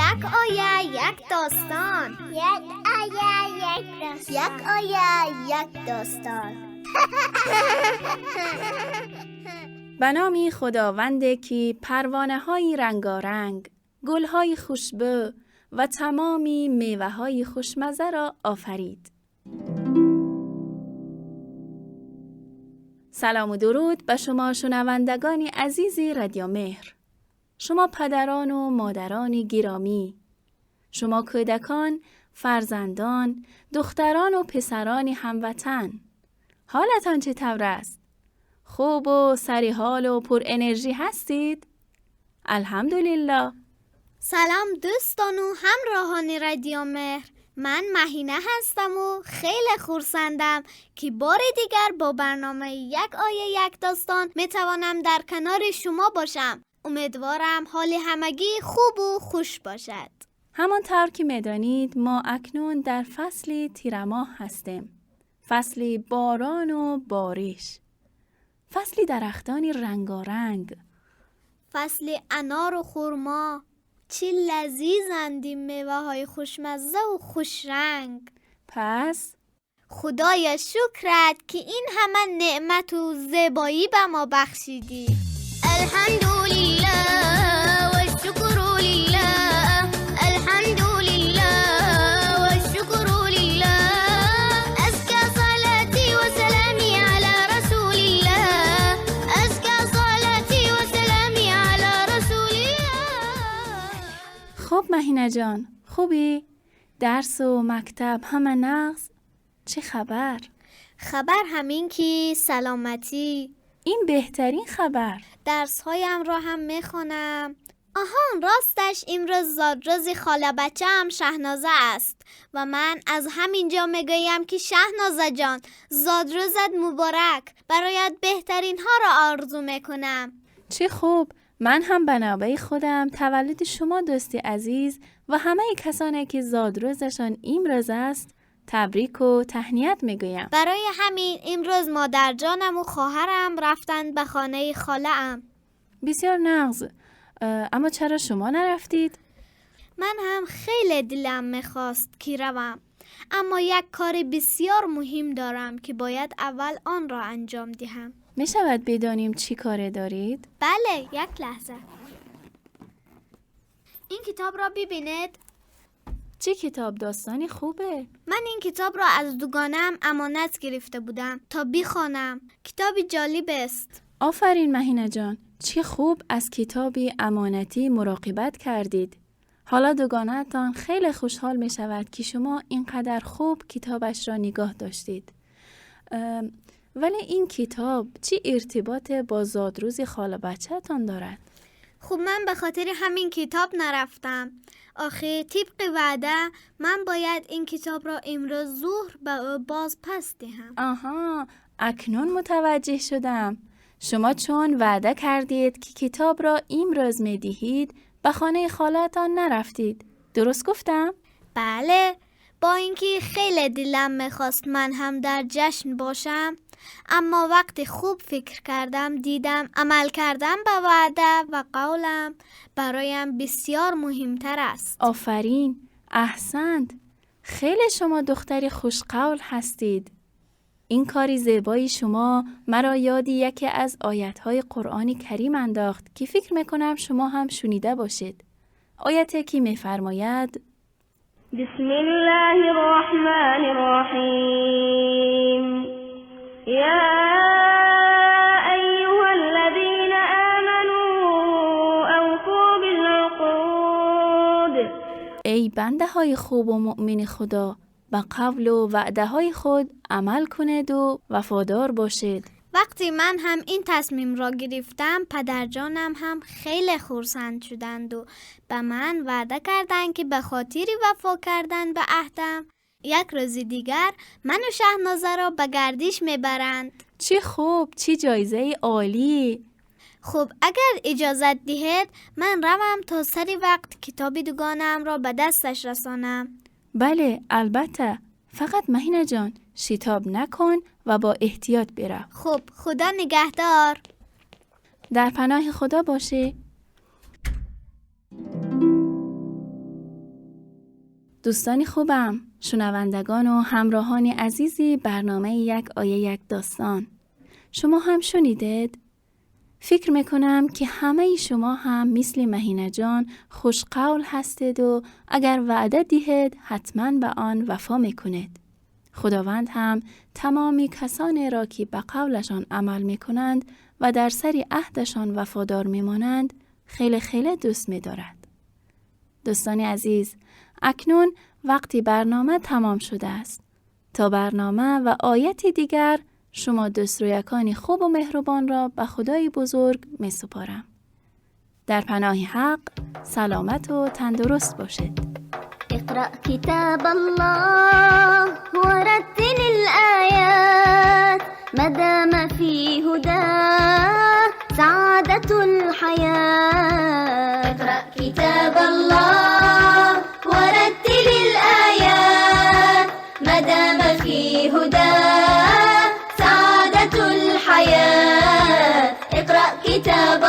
Як оя, як достон. Як оя, як достон. Як оя, як достон. به نامی خداوند که پروانه های رنگارنگ، گل های خوشبو و تمامی میوه های خوشمزه را آفرید. سلام و درود به شما شنوندگان عزیز رادیو مهر. شما پدران و مادران گرامی، شما کودکان، فرزندان، دختران و پسران هموطن، حالتان چطور است؟ خوب و سری حال و پر انرژی هستید؟ الحمدلله. سلام دوستان و همراهان رادیو مهر. من مهینه هستم و خیلی خرسندم که بار دیگر با برنامه یک آیه یک داستان میتوانم در کنار شما باشم. امیدوارم حال همگی خوب و خوش باشد. همانطور که میدانید ما اکنون در فصل تیرماه هستیم. فصل باران و بارش. فصل درختان رنگارنگ. فصل انار و خرما. چه لذیذند این میوه های خوشمزه و خوش رنگ. پس خدایا شکرت که این همه نعمت و زیبایی به ما بخشیدی. الحمدلله و الشکر لله، الحمدلله و الشکر لله، ازکی صلاتی و سلامی علی رسول الله، ازکی صلاتی و سلامی علی رسول الله. خب مهینه جان، خوبی؟ درس و مکتب همه نغز؟ چه خبر؟ خبر همین که سلامتی. این بهترین خبر. درس هایم را هم میخوانم. آهان، راستش امروز زادروز خاله بچه هم شهنازه است و من از همینجا میگویم که شهنازه جان، زادروزت مبارک. برایت بهترین ها را آرزو میکنم. چه خوب. من هم به نوبه خودم تولد شما دوستی عزیز و همه کسانی که زادروزشان امروز است تبریک و تهنیت میگویم. برای همین امروز مادر جانم و خواهرم رفتند به خانه خاله ام. بسیار نغز. اما چرا شما نرفتید؟ من هم خیلی دلم میخواست که روم، اما یک کار بسیار مهم دارم که باید اول آن را انجام دهم. میشود بدانیم چی کاره دارید؟ بله، یک لحظه. این کتاب را ببینید. چه کتاب داستانی خوبه؟ من این کتاب را از دوگانم امانت گرفته بودم تا بخوانم. کتابی جالب است. آفرین مهینه جان، چه خوب از کتابی امانتی مراقبت کردید. حالا دوگانه‌تان خیلی خوشحال می شود که شما اینقدر خوب کتابش را نگاه داشتید. ولی این کتاب چه ارتباط با زادروز خاله بچه‌تان دارد؟ خب من به خاطر همین کتاب نرفتم. آخه طبق وعده من باید این کتاب را امروز ظهر به او باز پس دهم. آها، اکنون متوجه شدم. شما چون وعده کردید که کتاب را امروز می دهید به خانه خاله‌تان نرفتید. درست گفتم؟ بله، با اینکه خیلی دلم میخواست من هم در جشن باشم، اما وقتی خوب فکر کردم دیدم عمل کردم به وعده و قولم برایم بسیار مهمتر است. آفرین، احسنت. خیلی شما دختری خوشقول هستید. این کاری زیبای شما مرا یاد یکی از آیت‌های قرآن کریم انداخت که فکر میکنم شما هم شنیده باشید. آیتی که میفرماید: بسم الله الرحمن الرحیم، یا ایها الذین آمنوا اوفوا بالعقود. ای بنده های خوب و مؤمن خدا، به قول و وعده های خود عمل کنید و وفادار باشید. وقتی من هم این تصمیم را گرفتم، پدرجانم هم خیلی خرسند شدند و به من وعده کردند که به خاطر وفا کردن به عهدم یک روز دیگر من و شهنازه را به گردش میبرند. چه خوب، چه جایزه عالی. خب اگر اجازت دهید من روم تا سری وقت کتاب دوگانم را به دستش رسانم. بله البته، فقط مهینه جان شتاب نکن و با احتیاط برو. خب خدا نگهدار. در پناه خدا باشی. دوستانی خوبم، شنوندگان و همراهان عزیزی برنامه یک آیه یک داستان، شما هم شنیدید؟ فکر میکنم که همه شما هم مثل مهینه جان خوشقول هستید و اگر وعده دیهید حتما به آن وفا میکنید. خداوند هم تمامی کسانی را که به قولشان عمل میکنند و در سر عهدشان وفادار میمانند خیلی خیلی دوست میدارد. دوستان عزیز، اکنون وقتی برنامه تمام شده است. تا برنامه و آیت دیگر شما دوست خوب و مهربان را به خدای بزرگ می سپارم. در پناه حق سلامت و تندرست باشید. اقرأ كتاب الله ورتل الآيات مدام في هداه سعادة الحياة. اقرأ كتاب الله ورتل الآيات مدام في هداه سعادة الحياة. اقرأ كتاب